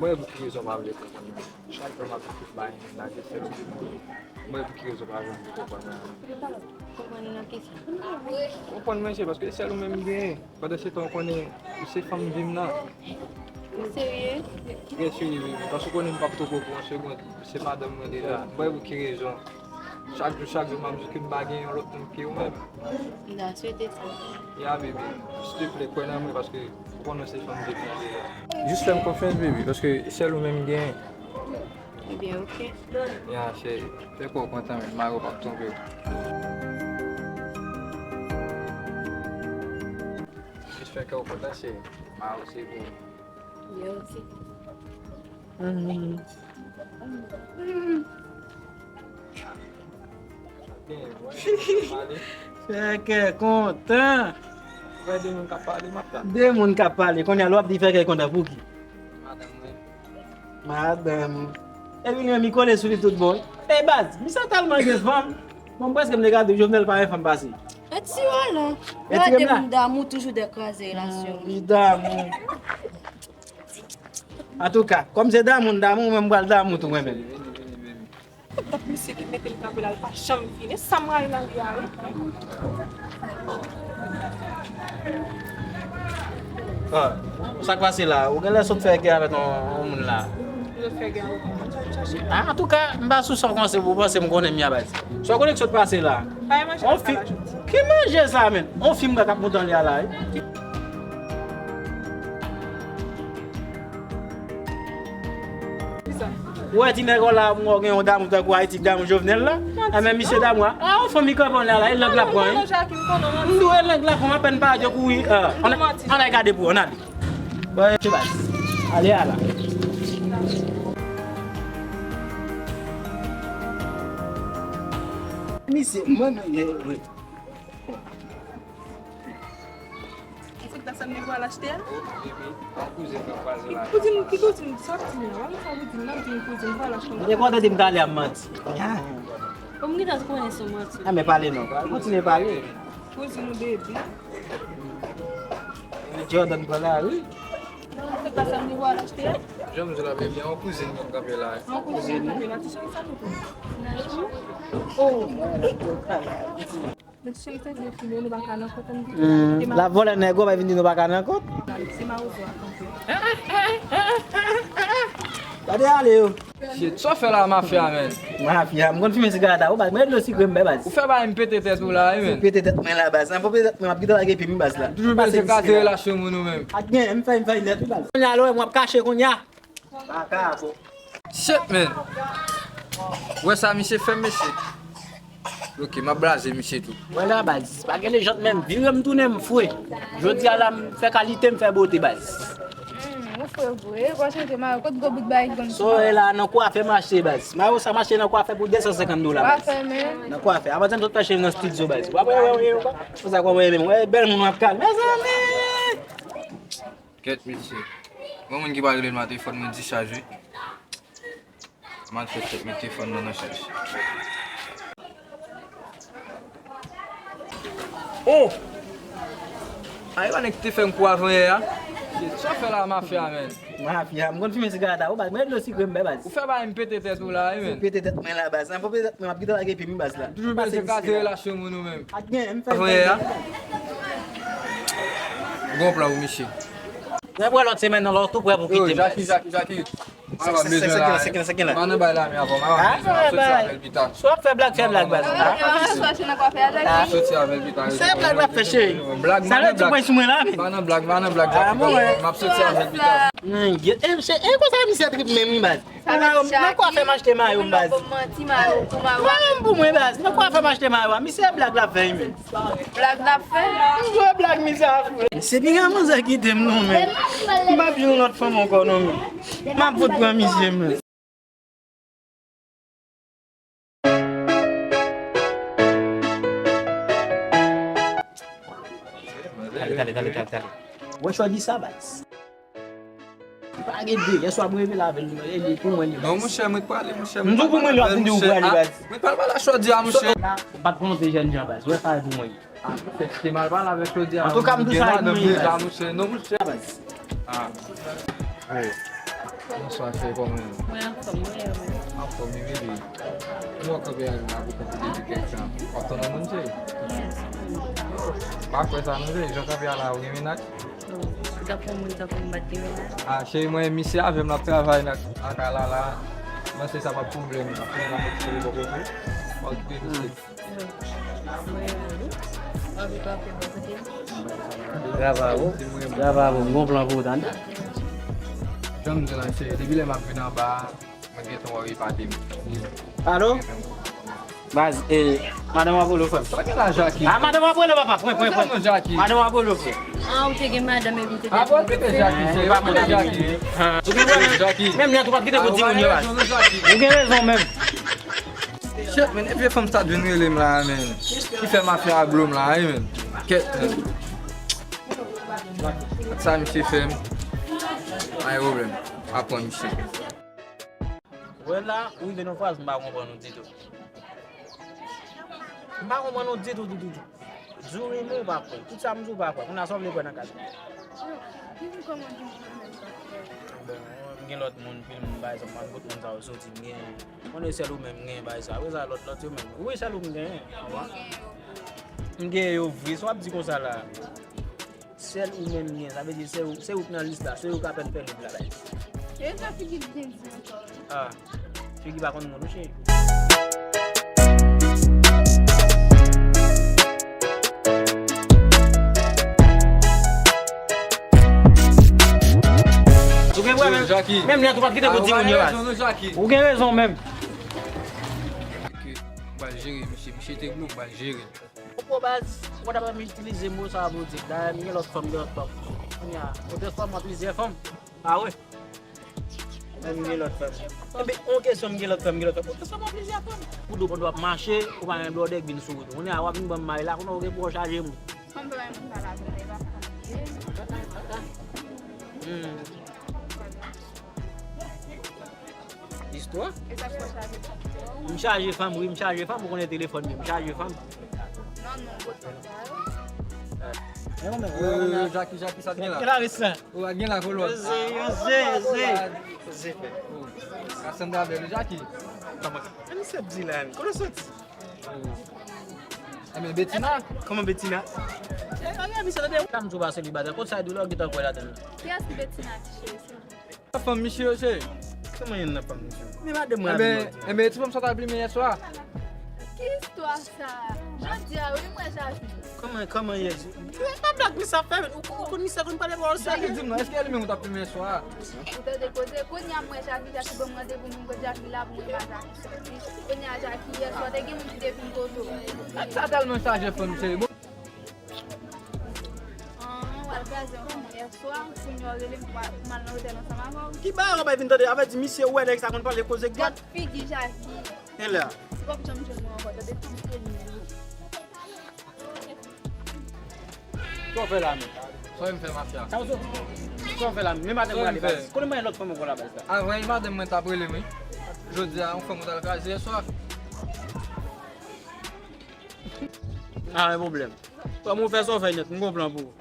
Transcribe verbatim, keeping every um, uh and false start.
Mwen, pou ki rezon pa vle konprann mwen? Chak jou m ap di tout bagay, m lage sèl ou menm. Mwen, pou ki rezon pa vle konprann mwen? Konprann nan kisa? Konprann mwen, se paske sèl ou menm m genyen. Pandan se tan, ou konnen, ou se fanm vi m nan. Ou serye? Trè serye, bebe. Paske ou konnen m p ap twonpe w pou yon segond. Se madanm mwen deja. Mwen, pou ki rezon? Chak jou, chak jou, m ap di ke m pa gen yon lòt moun ke ou menm. M ta swete sa. Ya, bebe, silteplè, kwè nan mwen, paske ou konnen se fanm de mwen deja. Jis fè m konfyans, bebe, paske sèl ou menm m genyen. Ebyen, oke. Ya, cheri, fè kò w kontan, men mari w p ap twonpe w. Jis fè kè w kontan, cheri, mari w se pou ou. Yo osi. Fè kè kontan. Wè de moun k ap pale, m ap tann. De moun k ap pale. Kounye a, lè w ap di fè kè kontan, pou ki? Madanm mwen. Madanm ou. Epi li menm, li kole sou li tout bon. Ey, baz, misye tèlman gen fanm. Bon, prèske m te ka di w, Jovenel pa gen fanm pase. Retire w la. Retire m la. Gade moun damou toujou dè kraze relasyon. Li damou. Antouka, kòm se damou n damou, mwen m pral damou tou mwen menm. Tout misye ki mete l kanpe la, l pa janm vini. Sa m rayi nan li a, wi. Ah, sa k pase la? Ou genlè sot fè gè avèk yon, yon moun la. Sot fè gè avèk yon moun, sa w chache? Ah, antouka, m pa sou sa w panse pou w panse m konnen m ya baz. Sa w konnen k sot pase la? Pa manje. On fi, ki manje sa menm? On fi m wè k ap moute anlè a la, wi. Ou wè ti nèg la, mwen gen yon damou tankou Ayiti, damou Jovenel la. A men misye damou a. Ah, on fanm li kanpe anlè a la, e lang l ap pran, wi. M di w e lang l ap pran, apèn pa yo kouri. Ann al gade pou, ann ale. Bon, se baz. Ale a la. Misye, mwen menm, wi. Èske w ta sanble pou al achte a? Wi, wi, wi. Yon kouzin mwen kwaze la. Kouzin, ki kouzin? Sòti la. Wè sa kouzin nan, di kouzin, pou al achte. Mwen te kontan di m talè a m manti. Bon, m gentan konnen se w manti. Ah, men pale non. Kontinye pale. Kouzin ou bebe. Jordan pran lari. Èske w ta sanble pou al achte a? Jan m di w la, bebe, yon kouzin mwen kanpe la. Yon kouzin mwen kanpe la. Ti cheri sa tou. Oh. Hmm, l ap vòlè nèg ou, pa vin di nou pa ka nan kont. Gade ale yo. Shit, sa w fè la mafya, man? Mafya, m konn fimen sigarèt la, wi baz, mwen dlo sikre m bè baz. Ou fè bagay m pete tèt ou la, wi, man. Pete tèt mwen la baz, an pou pete tèt mwen, m ap kite lage pi m baz la. Toujou bezwen kraze relasyon moun ou menm. Ak gen, m fè, m fè nèt wi baz. Kounye a lò, m ap kache kounye a. Baka bon. Shit, man. Ou wè sa misye fè m, mesye? Ok, m ap blaze misye tou. Mwen la baz, pa gen lejant menm, vire m tounen m fre. Jodi a la m fè kalite, m fè bote baz. Hmm, ou fre vre, pa chanje mayo, kot gwo bout bagay ki konn. Sa w wè la nan kwafè m achte baz. Mayo sa m achte nan kwafè pou de san senkant dola baz. Kwafè menm. Nan kwafè. Avanti m sot fè cheve nan estidyo baz. W ap wè, wè, wè, wè. Konsa kòman w renmen m. Wè bèl moun w ap kal. Mezanmi! Kèt mesye. Gon moun ki pral rele m nan telefòn mwen dichaj wi. M al fè tèt mete fòn nan nan chaj. Oh! A, e pa nèg ki te fè m kou avan yè a? Sa w fè la mafya, man? Mafya, m konn fimen sigarèt la, wi baz, mwen dlo sikre m bè baz. Ou fè bagay m pete tèt ou la, wi, man. Pete tèt mwen la baz, an pou pete tèt mwen, m ap kite lage pi m baz la. Toujou bezwen kraze relasyon moun ou menm. Ak gen, m fè avan yè a. Gon plan pou misye. Mwen pran lòt semèn nan, lè w tou prè pou kite m. Yo, Jackie, Jackie, Jackie. Sa, sa, sa, sa ki la, sa ki la, sa ki la? M pa nan bay la men avan, m pa bezwen, m ap soti avè l pita. Si w ap fè blag, fè blag baz. M ap soti avè l pita. Se blag l ap fè cheri. Blag, m pa nan blag. M pa nan blag, m pa nan blag. M ap soti avè l pita. Nan konsa misye trip menm wi baz. Nan kwafè m achte mayo m baz. Mayo m pou mwen baz. Nan kwafè m achte mayo a. Misye blag l ap fè wi men. Blag l ap fè? M jwe blag misye ap fè. Se piga manzè kite m non men. M p ap jwenn yon lòt fanm ankò non men. M ap fout pran misye men. Tale, tale, tale, tale, tale. Wè chòdi sa baz. Pa gen de, yèswa mwen reve la avè l, e li pou mwen li baz. Non, monchè, mwen t prale, monchè. M di w pou mwen li, w ap vin di w prale baz. Mwen t pral pale a chòdi a, monchè. M pa t volonte jèn jan baz, wè sa e pou mwen. Ah, monchè, se mal pale avèk chòdi a. Antouka, m di w sa e pou mwen li baz. Monchè, non, monchè. Baz. Ah. Wi. Bonswa, cheri, kòman w ye? Mwen anfòm, mwen e ou menm? Anfòm, wi, bebe. Mwen wè w kanpe a la pou konfite di kèk tan. W ap tann yon moun, cheri? Yes. M pa kwè sa non, cheri. Jan w kanpe a la, ou gen mennaj? Oh, si w t ap yon moun tankou m, m pa t gen mennaj. Ah, cheri, mwen, misye avè m, l ap travay nan, nan kay la, la. Mwen se sa pa pwoblèm. Mwen la mwen ti bò kote. Mwen okipe misye. Bravo, bravo, m gon plan pou ou, tande. Jan m di la, se depi lè m ap vin anba a, mwen gentan wè w epate m. Alo? Baz, eh, madanm w ap rele w, frè m. Sa gen la, Jackie? Ah, madanm w ap rele w, papa. Pran, pran, pran. Sa non, Jackie? Madanm w ap rele w, frè. Ah, ou te gen madanm epi ou te... Ah, bon, okipe Jackie, se okipe Jackie. Ou gen pwoblèm? Jackie. Menm lè tou pa t kite pou di moun yo, baz. Ou gen rezon menm. Shit, men, e vye fanm sa t vin rele m la, men. Ki fè mafya a blo m la, wi, men. Kèt, men. Sa misye fè m. Pa gen pwoblèm. Aprann misye. Wè la, ou rive nan fraz, m pa konprann ou ditou. M pa konprann ou ditou, ditou, ditou. Di w renmen, ou pa kwè. Tout sa m di w, ou pa kwè. Kounye a, sa w vle kwè nan kay la? Di m kòman w di m renmen sa. Bon, m gen lòt moun, pil moun, pa egzanp, m pa konn kot moun sa yo soti, m gen, m konnen sèl ou menm m gen, bay sa. Apre sa, lòt, lòt yo menm. Wi, sèl ou m genyen. M gen yo vre, sa w ap di konsa la. Sèl ou menm m gen, sa vle di se ou, se ou k nan lis la, se ou k apèn fè liv la, bay. E sa figi l byen di ankò. Ah, figi pa konn moun, wi, cheri. Ou gen pwoblèm? Jackie. Menm lè tou pa t kite pou di moun yo la. Ou gen rezon, menm. Ou pral jere misye, misye te glo, ou pral jere. Ou poko baz, ou pa t ap janm itilize mo sa a pou w di. Dayè, m gen lòt fanm, gen lòt fanm. Kounye a, ou transfòme an plizyè fanm. Ah wi. Men m gen lòt fanm. Enben, yon kesyon, m gen lòt fanm, m gen lòt fanm. Ou transfòme an plizyè fanm. Pou do, pandan w ap mache, ou pa gen blòdè k vin sou wout ou. Kounye a, w ap vin ban m may la, kounye a ou gen pou w chaje moun. Fanm pa yon moun pa la, kounye a, e pa fanm. Hmm. Istwa? M chaje fanm, wi, m chaje fanm, ou konnen telefòn mwen, m chaje fanm. Non, non, bòt sa yo. Yo, yo, yo, Jackie, Jackie, sa t gen la? Gen la, res la. Ou pa gen la, kolò. Yo se, yo se, yo se. Yo se fè. Cassandra bèl, Jackie. Kòman? Anise ap di la, kote w soti? Enben, Betina. Kòman Betina? E, anyen, misye, tande. Tanm tou pa selibatè. Kot sa di w la, ou gentan kwè ladann? Kiyès ki Betina, ti cheri? Fanm misye yo, cheri. Kòman youn nan fanm misye? Men madanm mwen avè l. Enben, ti fanm sa w t ap limen yèswa. Ki istwa sa? Jodi a, wi, mwen Jackie. Kòman, kòman yè? E pa blag misye ap fè, men ou, ou konn misye konn pale pawòl serye. Jackie, di m non, èske e li menm ou t ap limen yèswa? Ou tande koze, kounye a mwen Jackie, Jackie ban m randevou, mwen Jackie la pou mwen pa Jackie sòti. Kounye a Jackie, yèswa, te gen moun ki te vin kote w. Nèg sa tèlman chaje fanm, cheri. An, w al kraze yon fanm yèswa, kounye a w rele m pou m al nan otèl ansanm avè w. Ki bagay w ap vin tande? Avè di misye, ou wè nèg sa konn pale koze gad. Gad figi Jackie. E la. Ou p ap janm jwenn mwen ankò, tande fanm seri. Sa w fè la menm? Sa w fè mafya? Sa w sot? Sa w fè la menm? Men maten mwen ale baz. Konnen mwen lòt fanm ankò la baz la. Avè madanm mwen t ap rele m wi. Jodi a, yon fanm ou t al kraze yèswa. Ah, pa gen pwoblèm. Kòm ou fè sa w fè nèt, m gon plan pou ou.